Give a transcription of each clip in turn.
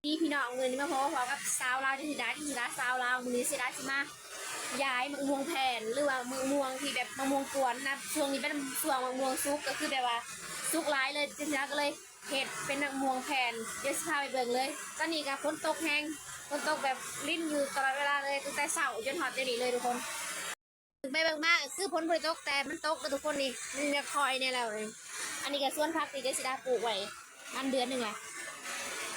ດີພີ່ນ້ອງ ມື້ນີ້ມາພໍ້ກັບສາວລາວ ເຈສິດາ ເຈສິດາສາວລາວ. ມື້ນີ້ເຈສິດາຊິມາຢາຍໝາກມ່ວງແຜ່ນ ຫຼືວ່າໝາກມ່ວງທີ່ແບບໝາກມ່ວງກວນນະ. ຊ່ວງນີ້ເປັນຊ່ວງໝາກມ່ວງສຸກ ກໍຄືແບບວ່າສຸກຫຼາຍເລີຍ ເຈສິດາກໍເລີຍເຮັດເປັນໝາກມ່ວງແຜ່ນ. ດຽວຊິພາໄປເບິ່ງເລີຍ. ຕອນນີ້ກໍຝົນຕົກແຮງ ຝົນຕົກແບບລິນຢູ່ຕະຫຼອດເວລາເລີຍ ຕັ້ງແຕ່ເຊົ້າຈົນຮອດດຽວນີ້ເລີຍທຸກຄົນ. ເບິ່ງໄປເບິ່ງມາ ຄືຝົນບໍ່ໄດ້ຕົກ ແຕ່ມັນຕົກເດີທຸກຄົນ. ນີ້ມັນຢາກຄ່ອຍແດ່ແລ້ວ. ອັນນີ້ກໍສວນຜັກທີ່ເຈສິດາປູກໄວ້ປະມານເດືອນໜຶ່ງລະ.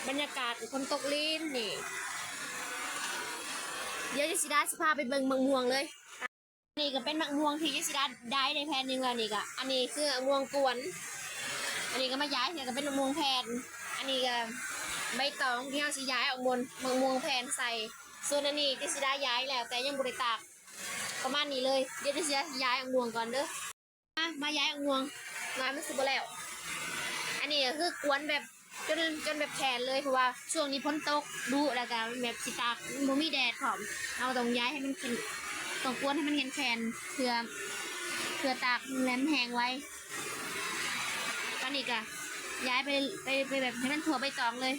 ບັນຍາກາດຝົນຕົກລິນນີ້. ດຽວເຈສິດາຊິພາໄປເບິ່ງໝາກມ່ວງເລີຍ. ນີ້ກໍເປັນໝາກມ່ວງທີ່ເຈສິດາຢາຍໄດ້ແຜ່ນໜຶ່ງແລ້ວ. ນີ້ກໍ ອັນນີ້ຄືໝາກມ່ວງກວນ ອັນນີ້ກໍມາຢາຍ ແລ້ວກໍເປັນໝາກມ່ວງແຜ່ນ. ອັນນີ້ກໍໃບຕອງທີ່ເຮົາຊິຢາຍອອກໝົນ ໝາກມ່ວງແຜ່ນໃສ່. ສ່ວນອັນນີ້ເຈສິດາຢາຍແລ້ວ ແຕ່ຍັງບໍ່ໄດ້ຕາກ. ປະມານນີ້ເລີຍ. ດຽວເຈສິດາຊິຢາຍໝາກມ່ວງກ່ອນເດີ. ມາ ມາຢາຍໝາກມ່ວງ ງານມັນຊິບໍ່ແລ້ວ. ອັນນີ້ກໍຄືກວນແບບຈົນ ຈົນແບບແຂນເລີຍ ເພາະວ່າຊ່ວງນີ້ຝົນຕົກດຸ ແລ້ວກໍແບບຊິຕາກ ມັນບໍ່ມີແດດພ້ອມ. ເຮົາຕ້ອງຢາຍໃຫ້ມັນເປັນ ຕ້ອງກວນໃຫ້ມັນແຂນໆ ເພື່ອ ເພື່ອຕາກແລ້ວມັນແຫ້ງໄວ. ຕອນນີ້ກໍຢາຍໄປ ໄປ ໄປແບບໃຫ້ມັນທົ່ວໃບຕອງເລີຍ.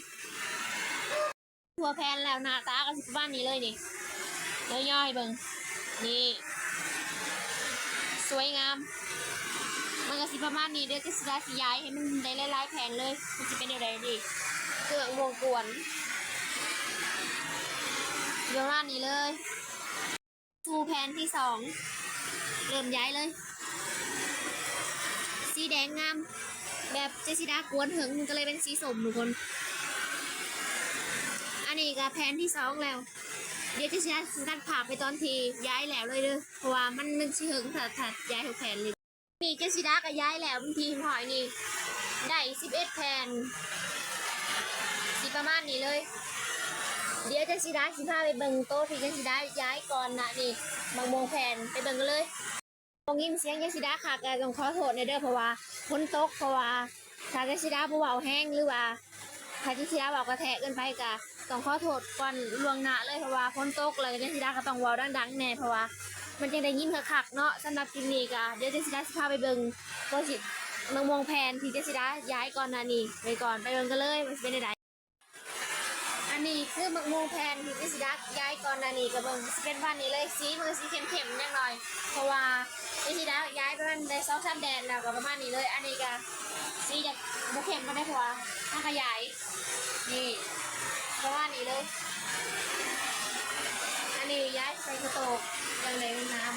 ທົ່ວແຜ່ນແລ້ວ ໜ້າຕາກໍຊິປະມານນີ້ເລີຍນີ້. ດຽວຍໍໃຫ້ເບິ່ງ ນີ້ ສວຍງາມ ມັນກໍຊິປະມານນີ້ເດີ. ເຈສິດາຊິຢາຍໃຫ້ມັນໄດ້ຫຼາຍໆແຜ່ນເລີຍ ມັນຊິເປັນແນວໃດນີ້. ຄືໝາກມ່ວງກວນ ປະມານນີ້ເລີຍ. ສູ່ແຜ່ນທີສອງ ເລີ່ມຢາຍເລີຍ. ສີແດງງາມ ແບບເຈສິດາກວນເຖິງ ມັນກໍເລີຍເປັນສີສົ້ມທຸກຄົນ. ອັນນີ້ກໍແຜ່ນທີສອງແລ້ວ. ດຽວເຈສິດາຊິຕັດພາບໄປຕອນທີ່ຢາຍແລ້ວເລີຍເດີ ເພາະວ່າມັນ ມັນຊິເຖິງ ຖ້າ ຖ້າຢາຍທຸກແຜ່ນນີ້. ນີ້ເຈສິດາກໍຢາຍແລ້ວເປັນທີ່ຮຽບຮ້ອຍນີ້ ໄດ້ສິບເອັດແຜ່ນ ຊິປະມານນີ້ເລີຍ. ດຽວເຈສິດາຊິພາໄປເບິ່ງໂຕທີ່ເຈສິດາຢາຍກ່ອນໜ້ານີ້ ໝາກມ່ວງແຜ່ນ ໄປເບິ່ງກັນເລີຍ. ບໍ່ຍິນສຽງເຈສິດາຄັກ ກໍຕ້ອງຂໍໂທດແດ່ເດີ ເພາະວ່າຝົນຕົກ. ເພາະວ່າຖ້າເຈສິດາບໍ່ເວົ້າແຮງ ຫຼືວ່າຖ້າເຈສິດາເວົ້າກະແທກເກີນໄປ ກໍຕ້ອງຂໍໂທດກ່ອນລ່ວງໜ້າເລີຍ ເພາະວ່າຝົນຕົກ ແລ້ວເຈສິດາກໍຕ້ອງເວົ້າດັງໆແດ່ ເພາະວ່າມັນຈັ່ງໄດ້ຍິນຄັກໆເນາະ. ສຳລັບຄລິບນີ້ກໍ ດຽວເຈສິດາຊິພາໄປເບິ່ງໂຕຊິ ໝາກມ່ວງແຜ່ນທີ່ເຈສິດາຢາຍກ່ອນໜ້ານີ້ໄວ້ກ່ອນ. ໄປເບິ່ງກັນເລີຍວ່າຊິເປັນແນວໃດ. ອັນນີ້ຄືໝາກມ່ວງແຜ່ນທີ່ເຈສິດາຢາຍກ່ອນໜ້ານີ້ ກໍເບິ່ງຊິເປັນປະມານນີ້ເລີຍ. ສີມັນກໍຊິເຂັ້ມໆຈັກໜ້ອຍ ເພາະວ່າເຈສິດາຢາຍປະມານໄດ້ສອງສາມແດດແລ້ວ ກໍປະມານນີ້ເລີຍ. ອັນນີ້ກໍສີຈະບໍ່ເຂັ້ມປານໃດ ເພາະວ່າເຮົາກໍຢາຍ ນີ້ ປະມານນີ້ເລີຍ. ອັນນີ້ຢາຍໃສ່ສະໂຕກ ຈັ່ງໄດ້ງາມ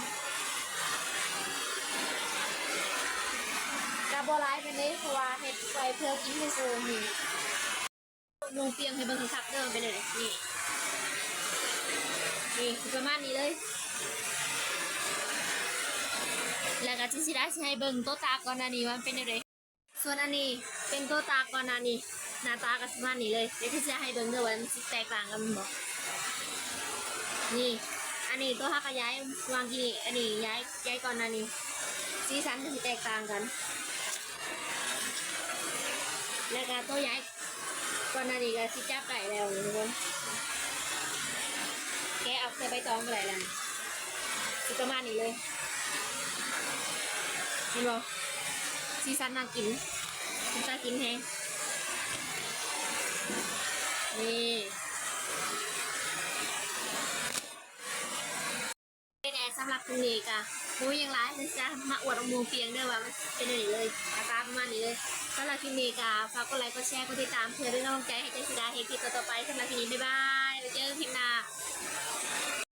ໆ ກໍບໍ່ຫຼາຍປານໃດ ເພາະວ່າເຮັດໄວ້ເພື່ອກິນຊື່ໆ. ນີ້ ລົງປຽງໃຫ້ເບິ່ງຄັກໆເດີ ເປັນແນວໃດ. ນີ້ ນີ້ປະມານນີ້ເລີຍ. ແລ້ວກໍຊິ ຊິໄດ້ ຊິໃຫ້ເບິ່ງໂຕຕາກກ່ອນໜ້ານີ້ວ່າມັນເປັນແນວໃດ. ສ່ວນອັນນີ້ເປັນໂຕຕາກກ່ອນໜ້ານີ້ ໜ້າຕາກໍຊິປະມານນີ້ເລີຍ. ດຽວຊິໃຫ້ເບິ່ງເດີວ່າມັນຊິແຕກຕ່າງກັນບໍ່. ນີ້ ອັນນີ້ໂຕເຮົາກໍຢາຍວາງທີ່ນີ້ ອັນນີ້ຢາຍ ຢາຍກ່ອນໜ້ານີ້ ສີສັນກໍຊິແຕກຕ່າງກັນ. ແລ້ວກໍໂຕຢາຍ ກ່ອນໜ້ານີ້ກໍຊິຈັບໄດ້ແລ້ວນີ້ທຸກຄົນ ແກະອອກໃສ່ໃບຕອງກໍໄດ້ແລ້ວ. ຊິປະມານນີ້ເລີຍ ເຫັນບໍ່? ສີສັນໜ້າກິນ ເປັນຕາກິນແຮງ ນີ້. ແນ່ ສຳລັບຄລິບນີ້ກໍບໍ່ມີຫຍັງຫຼາຍ ຈະມາອວດໝາກມ່ວງປຽງເດີວ່າມັນເປັນແນວນີ້ເລີຍ ໜ້າຕາປະມານນີ້ເລີຍ. ສຳລັບຄລິບນີ້ກໍຝາກກົດໄລ ກົດແຊ ກົດຕິດຕາມ ເພື່ອເປັນກຳລັງໃຈໃຫ້ເຈສິດາເຮັດຄລິບຕໍ່ໆໄປ. ສຳລັບຄລິບນີ້ ບາຍບາຍ.